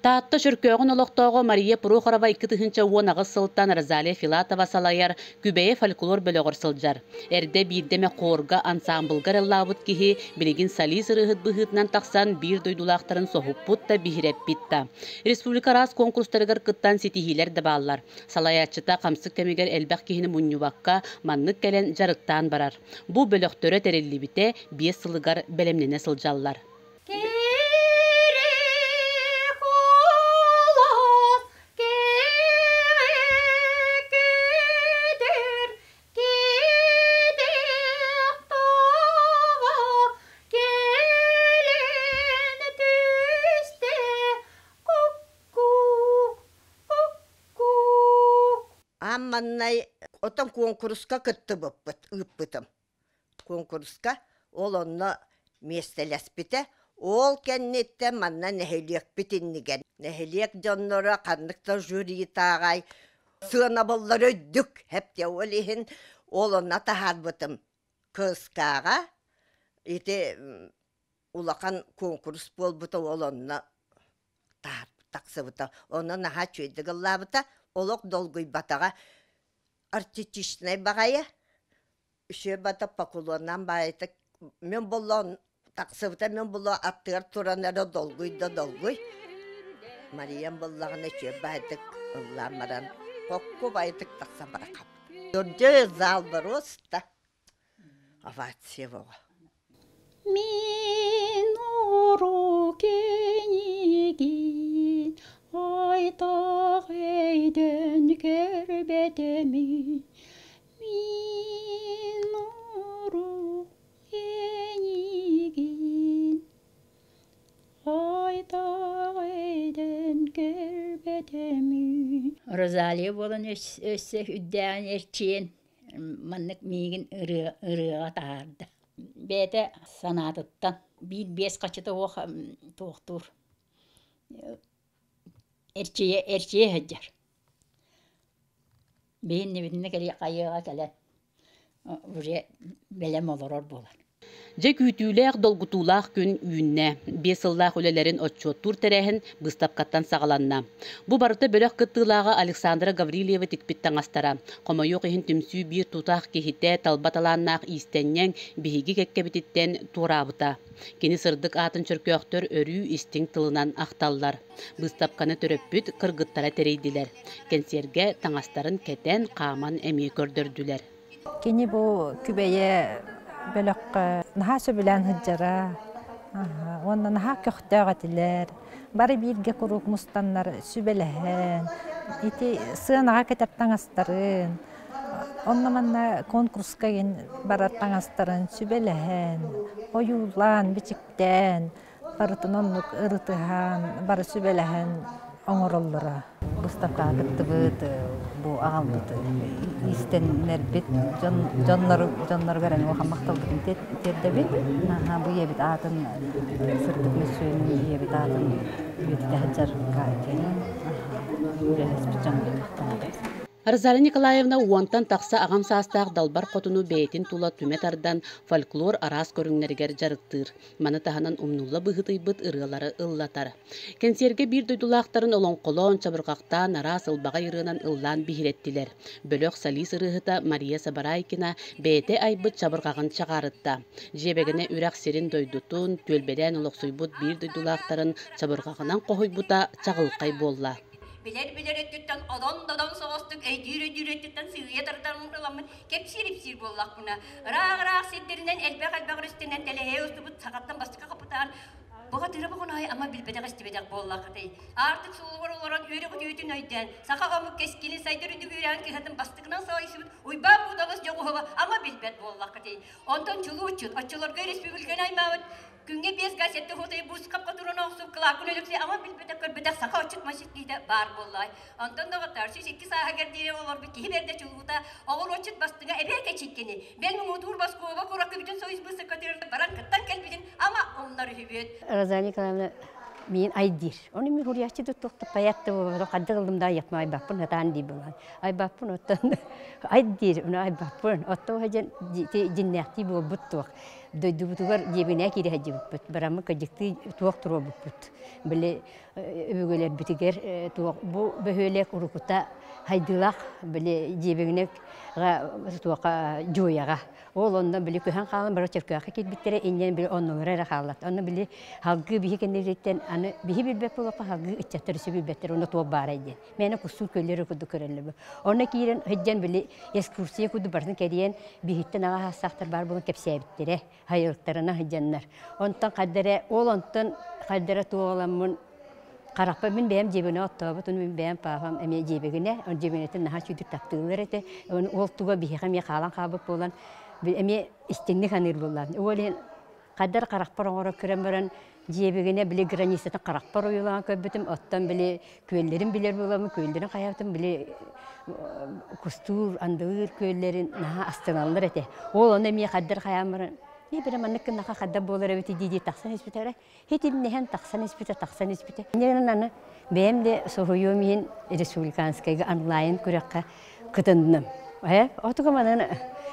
Таатта Чөркөөҕүн олохтооҕо Мария Прохорова 2018 сылтан Розалия Филатова салайар Күбэйэ фольклор бөлөҕөр сылдьар. Эрдэ биирдэ эмэ хуорга, ансаамбылга ыллаабыт киһи билигин солист ырыаһыт быһыытынан тахсан биир дойдулаахтарын соһуппут да, биһирэппит да. Республика араас конкурстарыгар кыттан ситиһиилэр да бааллар. Салайааччыта хамсык кэмигэр элбэх киһини мунньубакка, маннык кэлэн дьарыктаан барар. Бу бөлөхтөрө тэриллибитэ 5 сылыгар бэлэмнэнэ сылдьаллар. Аан маҥнай отон куонкуруска кыттыбыппыт, ыыппытым. Куонкуруска ол онно миэстэлэспитэ. Ол кэнниттэн манна нэһилиэкпит иннигэр нэһилиэк дьонноро ханнык да жюритааҕай сыанабыллары үрдүк эптэ ол иһин ол онно таһаарбытым. КСК-ҕа ити улахан куонкурус буолбута ол онно тахсыбыта. Онно наһаа үчүгэйдик ыллаабыта, олох долгуйбатаҕа. Артистичнай баҕайы, үчүгэй бата поклоннаан баайыта мин боллоон тахсыбыта мин боллоон аттыгар туран эрэ долгуй да долгуй. Мариям буоллаҕына үчүгэй баайдык ыллаан баран хокку баайдык тахсан бара хаалбыта. Зал боруоста овация буолла. Мин уруу кинигин айтах өйдөн көрбөтөмүн Мин уруу кинигин айтах өйдөн көрбөтөмүн Розалия буолан өссө үрдээҕин эрчийэн маннык миигин ырыаҕа таһаарда. Бэйэтэ санаатыттан биир-биэс хаччыта суох туохтуур эрчийэ эрчийэ сылдьар. Биһиннибитинэ хайыаҕа кэлэн уже бэлэм олорор буолар. Дьэ күүтүүлээх, долгутуулаах күн үүннэ. 5 сыллаах үлэлэрин отчуоттуур тэрээһин быыстапкаттан саҕаланна. Бу барыта бөлөх кыттыылааҕа Александра Гаврильева тикпит таҥастара. Хомойуох иһин түмсүү биир тутаах киһитэ, талба талааннаах иистэнньэҥ биһиги кэккэбититтэн туораабыта. Кини сырдык аатын чөркөөхтөр өрүү истиҥ тылынан ахталлар. Быыстапканы төрөппүт кыргыттара тэрийдилэр. Кэнсиэргэ таҥастарын кэтэн, хааман эмиэ көрдөрдүлэр. Кини бу Күбэйэ бөлөххө наһаа сөбүлээн сылдьара уонна наһаа көхтөөх этилэр. Бары бииргэ куруук мустаннар сүбэлэһэн, ити сыанаҕа кэтэр таҥастарын, онно-манна конкурска барар таҥастарын сүбэлэһэн, ойуулаан, бичиктээн, барытын оннук ырытыһан, бары сүбэлэһэн оҥороллоро. Быыстапкаҕа кыттыбыт, бу аҕалбыт иистэннэрбит дьонноругар эмиэ улахан махталбытын тиэрдэбит. Наһаа бу ийэбит аатын сырдык мөссүөнүн ийэбит аатын үйэтитэ сылдьар Катяны үлэлэспит дьоҥҥо махтанабыт. Розалия Николаевна уонтан тахса аҕам саастаах далбар хотуну бэйэтин тула түмэ тардан фольклор араас көрүҥнэригэр дьарыктыыр. Маны таһынан умнулла быһыытыйбыт ырыалары ыллатар. Кэнсиэргэ биир дойдулаахтарын олоҥхолоон, чабырҕахтаан, араас ылбаҕай ырыанан ыллаан биһирэттилэр. Бөлөх солист ырыаһыта Мария Сабарайкина бэйэтэ айбыт чабырҕаҕын чаҕаарытта. Дьиэбэгэнэ үрэх сирин-дойдутун, түөлбэлээн олохсуйбут биир дойдулаахтарын чабырҕаҕынан хоһуйбута чаҕылхай буолла. Билэр-билэр өттүттэн одон-додон соҕустук өйдүүр-өйдүүр өттүттэн сыыйа тардан ыламмын кэпсиир-ипсиир буоллахпына, ыраах-ыраах сирдэринэн элбэх-элбэх өрүстэнэн тэлэһийэ устубут сахаттан бастакы хапытаан Баҕатыра боҕоноой ама билбэтэх-истибэтэх буоллаххытый. Аартык суолугар олорон үөрэх үтүөтүн өйдөөн, саха омук кэскилин сайдар үрдүк үөрэҕин кыһатын бастакынан салайсыбыт Уйбаан Муудабыс Дьоҕуһова ама билбэт буоллаххытый. Онтон чулуу-уччут оччолорго республиканы аймаабыт Күҥҥэ биэс газетты хотой буускапка туран охсуп кылаакын өлөксөй ама билбэтэх көрбөтөх саха отчут масчыт баар буоллаҕай. Онтон доҕоттоор, 102 сааһыгар диэри олорбут киһи бэрдэ чулуута, оҕуруотчут бастыҥа эбээ кэчиккини, бэл муҥутуур Москуба куракка бүтүн союз быысаккатыгар баран кыттан кэлбитин ама умнар үһүбүт. Розалия Николаевна. Миин ай диир. Ону мин хуруйааччы да туох да поэт да буолбатах, хайдах ыллым да айыахпын айбаппын сатаан дии буолан. Айбаппын оттон ай диир, ону айбаппын. Оттон дьэн дьиннээхтии буолбут туох. Дойдубутугар дьиэбинээ киирэ сылдьыбыппыт. Бараммыт кырдьыктыы туох туруорбуппут. Били өбүгэлэрбитигэр туох бу бөһүөлэк урукута хайдыылаах били дьиэбигинэ туоха дьуойаҕа Ол онно били көһөн хаалан бары Чөркөөххө киирбиттэрэ, инньэн били оннулара эрэ хааллат. Онно били халгыы биһи кэннилиттэн аны биһи билбэт буолуохха халгыы ыччаттар өссө билбэттэр онно туох баарай диэн. Мээнэ кустуур көллөрү курдук көрөллөр. Онно киирэн сылдьан били экскурсия курдук барытын кэрийэн биһиттэн аҕа саастаахтар баар буолан кэпсээбиттэрэ, хайылыктарына сылдьаннар. Онтон хайда эрэ ол онтон хайда эрэ туоҕаламмын Харахпар мин бэйэм дьиэбинэ оттообут, ону мин бэйэм паапам эмиэ дьиэбигинэ, он дьиэбинэтин наһаа үчүгдүк таптыыллар этэ. Оны ол туга биһиэхэ эмиэ хаалан хаалбыт буолан, эмиэ истиҥник саныыр буоллаҕым. Ол иһин хайдар харахпар оҥоро көрөн баран, дьиэбигинэ били границатын харахпар ойуулаан көрбүтүм, оттон били күөллэрин билэр буоламмын, күөллэрин хайаабытым, били кустуур, андылыыр күөллэрин наһаа астыналлар этэ. Ол ону эмиэ хайдар хайаан баран, биир маннык гыннаха хайдах буолар эбит дии-дии тахсан испитэ Итинниһэн тахсан испитэ, тахсан испитэ. Иннинэн аны бэйэм де соһуйуом иһин республиканскайга онлайн күрэххэ кытынным. Э, отуга манан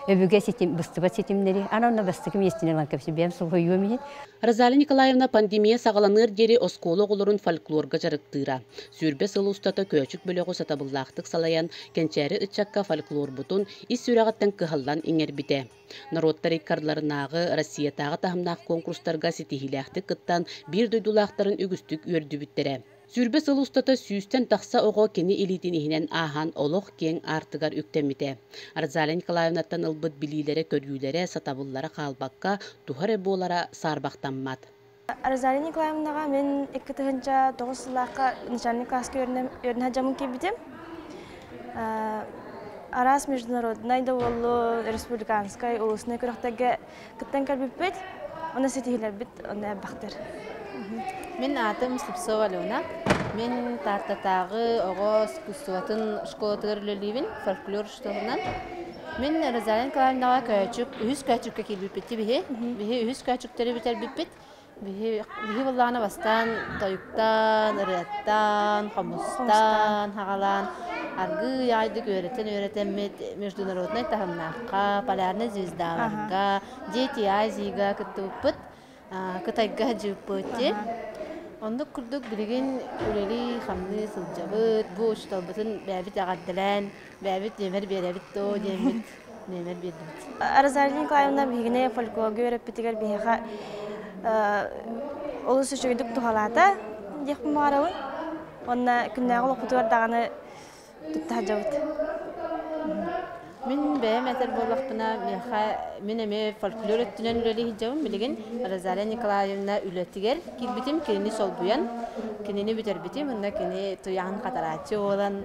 өбүгэ ситим, быстыбат ситимнэри, аны онно бастакы миэстини ылан кэпсэ бэйэм соһуйуом иһин. Розалия Николаевна пандемия саҕаланыар диэри оскуола оҕолорун фольклорга дьарыктыыра. Сүүрбэ сыл устата Көөчүк бөлөҕү сатабыллаахтык салайан, кэнчээри ыччакка фольклорбутун ис сүрэҕиттэн кыһаллан иҥэрбитэ. Норуоттар иккардыларынааҕы, Россиятааҕы таһымнаах куонкурустарга ситиһиилээхтик кыттан, биир дойдулаахтарын үгүстүк үөрдүбүттэрэ. Сүүрбэ сыл устата сүүстэн тахса оҕо кини илиитин иһинэн ааһан олох киэҥ аартыгар үктэммитэ. Розалия Николаевнаттан ылбыт билиилэрэ-көрүүлэрэ, сатабыллара хаалбакка, туһа эрэ буолара саарбахтаммат. Розалия Николаевнаҕа мин 2009 сыллаахха начальник класска үөрэнэ сылдьаммын киирбитим. Араас международнай да буоллун, республиканскай, улуснай күрэхтэргэ кыттан кэлбиппит. Онно ситиһиилэрбит онно элбэхтэр. Мин аатым Слепцова Алена. Мин Тааттатааҕы оҕо искусствотын школатыгар үлэлиибин, фольклор учууталынан. Мин Розалия Николаевнаҕа көөчүк, үһүс көөчүккэ киирбиппит биһи. Биһи үһүс көөчүктэри бүтэрбиппит. Биһи биһи быллаана бастаан тойуктаан, ырыаттаан, хомустаан, хаҕалаан аргыый аайдык үөрэтэн-үөрэтэммит международнай таһымнаахха, полярнай звездаларга, Дети Азияга кыттыбыппыт. Кытайга дьыыппыт Оннук курдук билигин үлэлии-хамныы сылдьабыт. Бу учууталбытын бэйэбит эҕэрдэлээн, бэйэбит нүөмэр биэрэбит доо диэммит нүөмэр биэрдибит. Розалия Николаевна биһигини фольклорга үөрэппитигэр биһиэхэ олус үчүгэйдик туһалаата диэхпин баҕарабын. Уонна күннээҕи олохпутугар даҕаны тутта сылдьабыт. Мин бэйэм этэр буоллахпына, миэхэ мин эмиэ фольклор өттүнэн үлэлии сылдьабын. Билигин Розалия Николаевна үлэтигэр киирбитим, кинини солбуйан, кинини бүтэрбитим. Онно кини туйаҕын хатарааччы буолан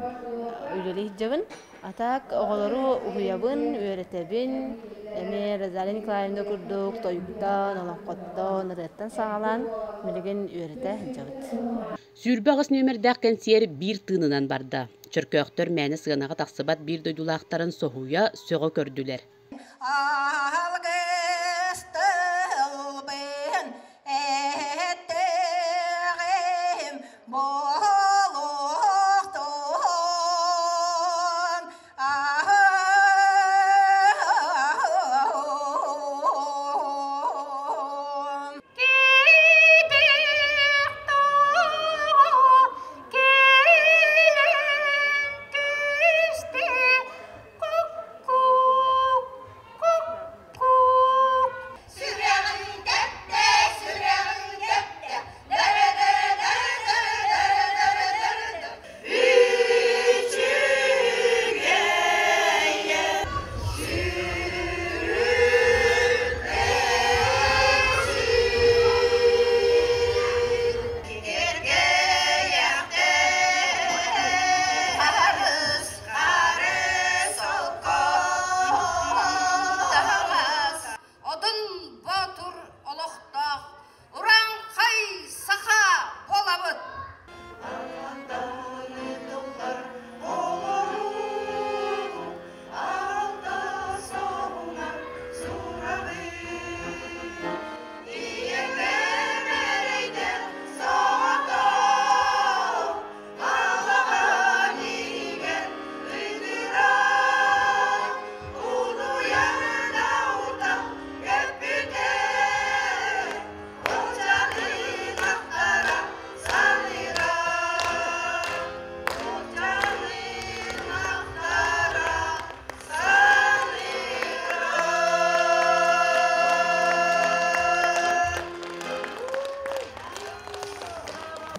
үлэлии сылдьабын. А так оҕолору уһуйабын, үөрэтэбин. Эмиэ Розалия Николаевна курдук тойуктан, олоҥхоттон, ырыаттан саҕалаан билигин үөрэтэ сылдьабыт. 28 нүөмэрдээх кэнсиэр биир тыынынан барда. Чөркөөхтөр мээнэ сыанаҕа тахсыбат биир дойдулаахтарын соһуйа, сөҕө көрдүлэр. Алгыс тылбын эттэҕим буолуохтун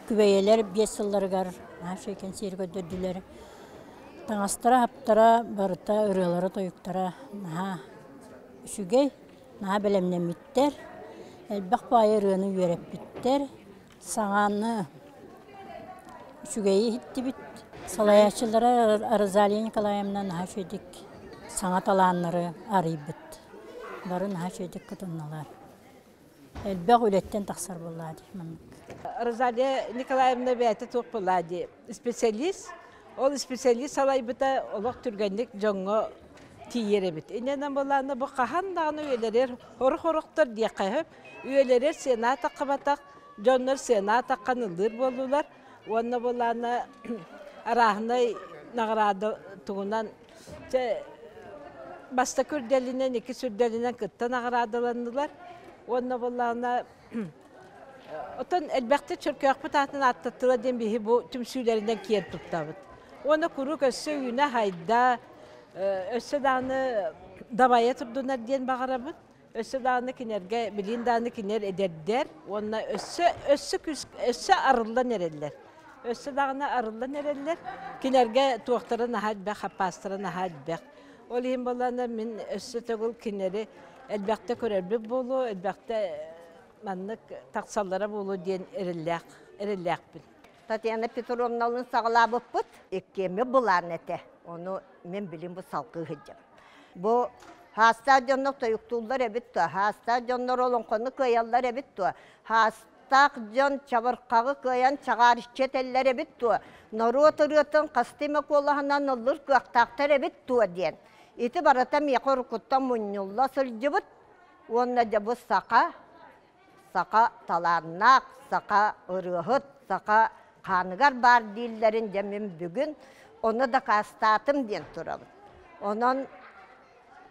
Күбэйэлэр 5 сылларыгар наһаа үчүгэй кэнсиэри көрдөрдүлэр. Таҥастара-хаптара барыта ырыалара-тойуктара наһаа үчүгэй, наһаа бэлэмнэммиттэр. Элбэх баайы ырыаны үөрэппиттэр. Саҥаны үчүгэйи иһиттибит. Салайааччылара Розалия Николаевна наһаа үчүгэйдик саҥа талааннары арыйбыт. Бары наһаа үчүгэйдик кытыннылар. Элбэх үлэттэн тахсар буоллаа дии маннык. Розалия Николаевна бэйэтэ туох буоллаа дии специалист. Ол специалист салайбыта олох түргэнник дьоҥҥо тиийэр эбит. Иннинэн буоллаана бу хаһан даҕаны үйэлэрэр хорох-хорохтор диэххэ сөп. Үйэлэрэр сыана таххыбатах дьоннор сыана таххан ыллыыр буоллулар. Уонна буоллаана арааһынай наҕараада тугунан чэ бастакы үрдэлинэн, иккис үрдэлинэн кытта наҕараадаланнылар. Уонна буоллаҕына Оттон элбэхтик Чөркөөхпүт аатын ааттаттылар диэн биһи бу түмсүүлэринэн киэн туттабыт. Уонна куруук өссө үүнэ-хайда, өссө даҕаны дабайа турдунар диэн баҕарабыт. Өссө даҕаны кинилэргэ билин даҕаны кинилэр эдэрдэр уонна өссө өссө күүс өссө арыллан эрэллэр. Өссө даҕаны арыллан эрэллэр. Кинилэргэ туохтара наһаа элбэх, хаппаастара наһаа элбэх. Ол иһин буоллаҕына мин өссө төгүл кинилэри элбэхтэ көрөрбүт буолуо, элбэхтэ маннык тахсаллара буолуо диэн эрэллээх эрэллээхпин. Татьяна Петровналыын саҕалаабыппыт. Иккиэммит былаан этэ. Ону мин билим бу салгыы сылдьабын. Бу хаастаах дьоннор тойуктууллар эбит дуо? Хаастаах дьоннор олоҥхону кыайаллар эбит дуо? Хаастаах дьон чабырҕаҕы кыайан чаҕаарыччы этэллэр эбит дуо? Норуот ырыатын хастыы эмэ куолаһынан ыллыыр кыахтаахтар эбит дуо диэн. Ити барыта миэхэ уруккуттан мунньулла сылдьыбыт уонна дьэ бу саха саха талааннаах, саха ырыаһыт, саха хааныгар баар дииллэрин дьэ мин бүгүн ону дакаастаатым диэн турабын. Онон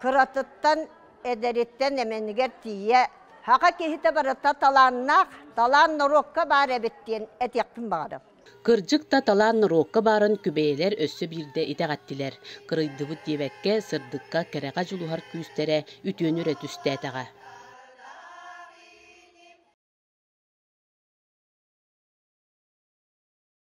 кыратыттан, эдэриттэн эмэнигэр тиийэ саха киһитэ барыта талааннаах, талаан норуокка баар эбит диэн этиэхпин баҕарабын. Кырдьык да талаан норуокка баарын күбэйэлэр өссө биирдэ итэҕэттилэр. Кырыйдыбыт диэбэккэ, сырдыкка, кэрэҕэ дьулуһар күүстэрэ үтүөнү эрэ түстээтэҕэ.